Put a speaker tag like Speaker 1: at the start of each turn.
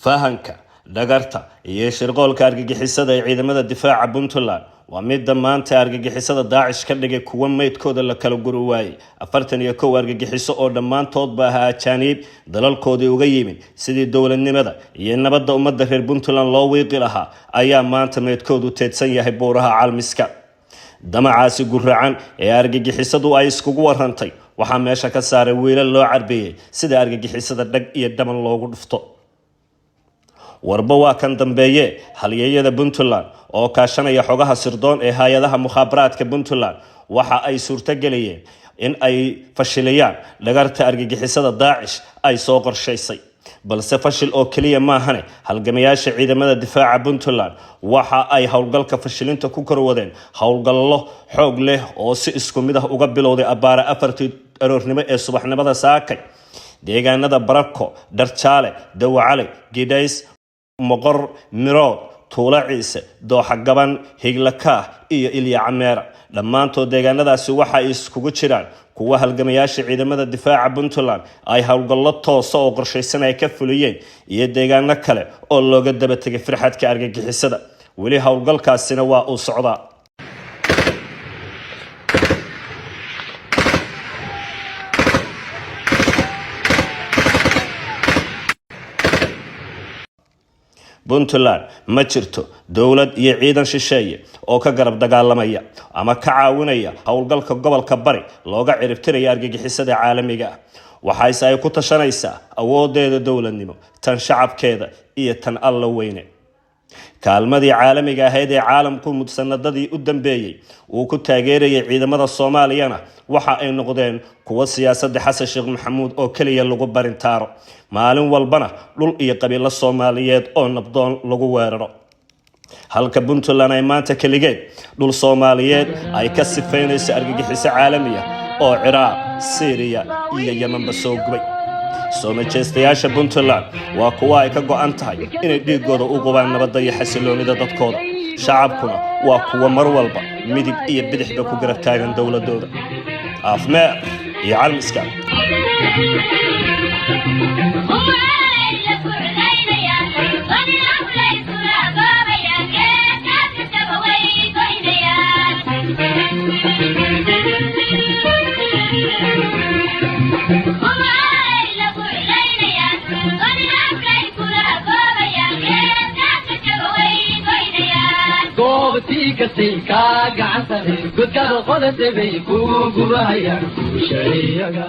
Speaker 1: Fahanka dhagarta iyo shirqoolka argagixisada ee ciidamada difaaca Puntland waa midda maanta argagixisada Daacish ka dhigay kuwa meydkooda la kala guri waayey. 41 argagixiso oo dhammaantoodba ahaa ajaaniib dalalkoodii uga yimid sidii dowladnimada iyo nabadda ummadda reer Puntland loo wiiqi lahaa ayaa maanta meydkoodu teedsan yahay buuraha Calmiska. Damacaasi guracan ee argagixisadu ay iskugu warantay waxaa meesha ka saaray wiilal loo carbeeyey sida argagixisada dhag iyo dhaban loogu dhufto. Warba waa kan dambeeye. Halyeeyada Puntland oo kaashanaya xogaha sirdoon ee hay-adaha mukhaabaraadka Puntland waxa ay suurtogeliyeen in ay fashiliyaan dhagarta argagixisada Daacish ay soo qorshaysay. Balse fashil oo keliya maahane, halgamayaasha ciidamada difaaca Puntland waxa ay howlgalka fashilinta ku korwadeen howlgallo xoog leh oo si isku mid ah uga bilowday abbaare 4-tii aroornimo ee subaxnimada saakay deegaanada Barako, Dharjaale, Dawacale, Gidhays, Moqor, Mirood, Tuulo Ciise, Dooxa Gaban, Higlakaah iyo Ilya Cameera. Dhammaantood deegaanadaasi waxa ay iskugu jiraan kuwa halgamayaasha ciidamada difaaca Puntland ay howlgallo toosa oo qorshaysan ay ka fuliyeen iyo deegaano kale oo looga daba tegay firxadka argagixisada. Weli howlgalkaasina waa uu socdaa. Puntland ma jirto dowlad iyo ciidan shisheeye oo ka garab dagaalamaya ama ka caawinaya howlgalka gobolka Bari looga ciribtiraya argagixisada caalamiga ah. Waxayse ay ku tashanaysaa awoodeeda dowladnimo, tan shacabkeeda iyo tan Alla weyne. Kaalmadii caalamiga ahayd ee caalamku mudsanadadii u dambeeyey uu ku taageerayay ciidamada Soomaaliyana waxa ay noqdeen kuwo siyaasadda Xasan Sheekh Maxamuud oo keliya lagu barintaaro, maalin walbana dhul iyo qabiilo Soomaaliyeed oo nabdoon lagu weeraro, halka Puntland ay maanta keligeed dhul Soomaaliyeed ay ka sifaynayso argagixiso caalami ah oo Ciraaq, Siiriya iyo Yemanba soo gubay. Soo majeestayaasha Puntland waa kuwa ay ka go-an tahay inay dhiigooda u qubaan nabadda iyo xasiloonida dadkooda. Shacabkuna waa kuwa mar walba midig iyo bidixba ku garab taagan dowladooda. Afmeer iyo Calmiska.
Speaker 2: Goobtii kastay kaa gacan sarey, godkada qodatay bay ku gubahayaan shariyaga.